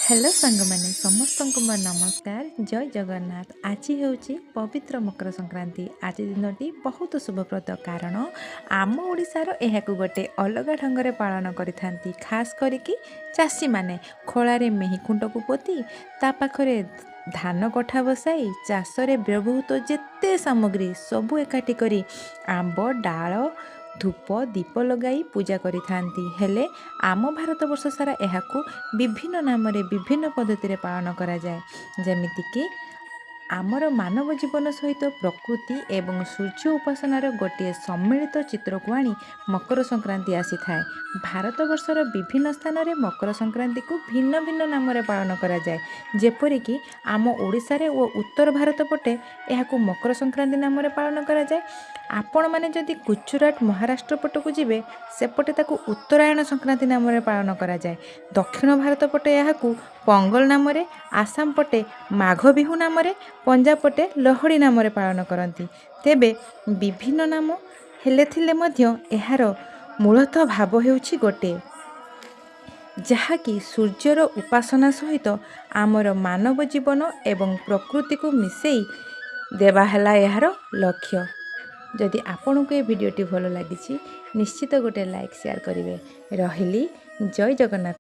Hello ସାଙ୍ଗମାନେ, ସମସ୍ତଙ୍କୁ ମୋର ନମସ୍କାର। ଜୟ ଜଗନ୍ନାଥ। ଆଜି ହେଉଛି ପବିତ୍ର ମକର ସଂକ୍ରାନ୍ତି। ଆଜି ଦିନଟି ବହୁତ ଶୁଭପ୍ରଦ, କାରଣ ଆମ ଓଡ଼ିଶାର ଏହାକୁ ଗୋଟେ ଅଲଗା ଢଙ୍ଗରେ ପାଳନ କରିଥାନ୍ତି। ଖାସ୍ କରିକି ଚାଷୀମାନେ ଖଳାରେ ମେହି ଖୁଣ୍ଟକୁ ପୋତି, ତା ପାଖରେ ଧାନ କଠା ବସାଇ, ଚାଷରେ ବ୍ୟବହୃତ ଯେତେ ସାମଗ୍ରୀ ସବୁ ଏକାଠି କରି ଆମ୍ବ ଡାଳ, ଧୂପ, ଦୀପ ଲଗାଇ ପୂଜା କରିଥାନ୍ତି। ହେଲେ ଆମ ଭାରତବର୍ଷ ସାରା ଏହାକୁ ବିଭିନ୍ନ ନାମରେ, ବିଭିନ୍ନ ପଦ୍ଧତିରେ ପାଳନ କରାଯାଏ। ଯେମିତିକି ଆମର ମାନବ ଜୀବନ ସହିତ ପ୍ରକୃତି ଏବଂ ସୂର୍ଯ୍ୟ ଉପାସନାର ଗୋଟିଏ ସମ୍ମିଳିତ ଚିତ୍ରକୁ ଆଣି ମକର ସଂକ୍ରାନ୍ତି ଆସିଥାଏ। ଭାରତବର୍ଷର ବିଭିନ୍ନ ସ୍ଥାନରେ ମକର ସଂକ୍ରାନ୍ତିକୁ ଭିନ୍ନ ଭିନ୍ନ ନାମରେ ପାଳନ କରାଯାଏ। ଯେପରିକି ଆମ ଓଡ଼ିଶାରେ ଓ ଉତ୍ତର ଭାରତ ପଟେ ଏହାକୁ ମକର ସଂକ୍ରାନ୍ତି ନାମରେ ପାଳନ କରାଯାଏ। ଆପଣମାନେ ଯଦି ଗୁଜୁରାଟ, ମହାରାଷ୍ଟ୍ର ପଟକୁ ଯିବେ, ସେପଟେ ତାକୁ ଉତ୍ତରାୟଣ ସଂକ୍ରାନ୍ତି ନାମରେ ପାଳନ କରାଯାଏ। ଦକ୍ଷିଣ ଭାରତ ପଟେ ଏହାକୁ ପୋଙ୍ଗଲ ନାମରେ, ଆସାମ ପଟେ ମାଘ ବିହୁ ନାମରେ, ପଞ୍ଜାବ ପଟେ ଲୋହଡ଼ି ନାମରେ ପାଳନ କରନ୍ତି। ତେବେ ବିଭିନ୍ନ ନାମ ହେଲେ ଥିଲେ ମଧ୍ୟ ଏହାର ମୂଳତଃ ଭାବ ହେଉଛି ଗୋଟିଏ, ଯାହାକି ସୂର୍ଯ୍ୟର ଉପାସନା ସହିତ ଆମର ମାନବ ଜୀବନ ଏବଂ ପ୍ରକୃତିକୁ ମିଶାଇ ଦେବା ହେଲା ଏହାର ଲକ୍ଷ୍ୟ। ଯଦି ଆପଣଙ୍କୁ ଏ ଭିଡ଼ିଓଟି ଭଲ ଲାଗିଛି, ନିଶ୍ଚିତ ଗୋଟେ ଲାଇକ୍, ସେୟାର କରିବେ। ରହିଲି, ଜୟ ଜଗନ୍ନାଥ।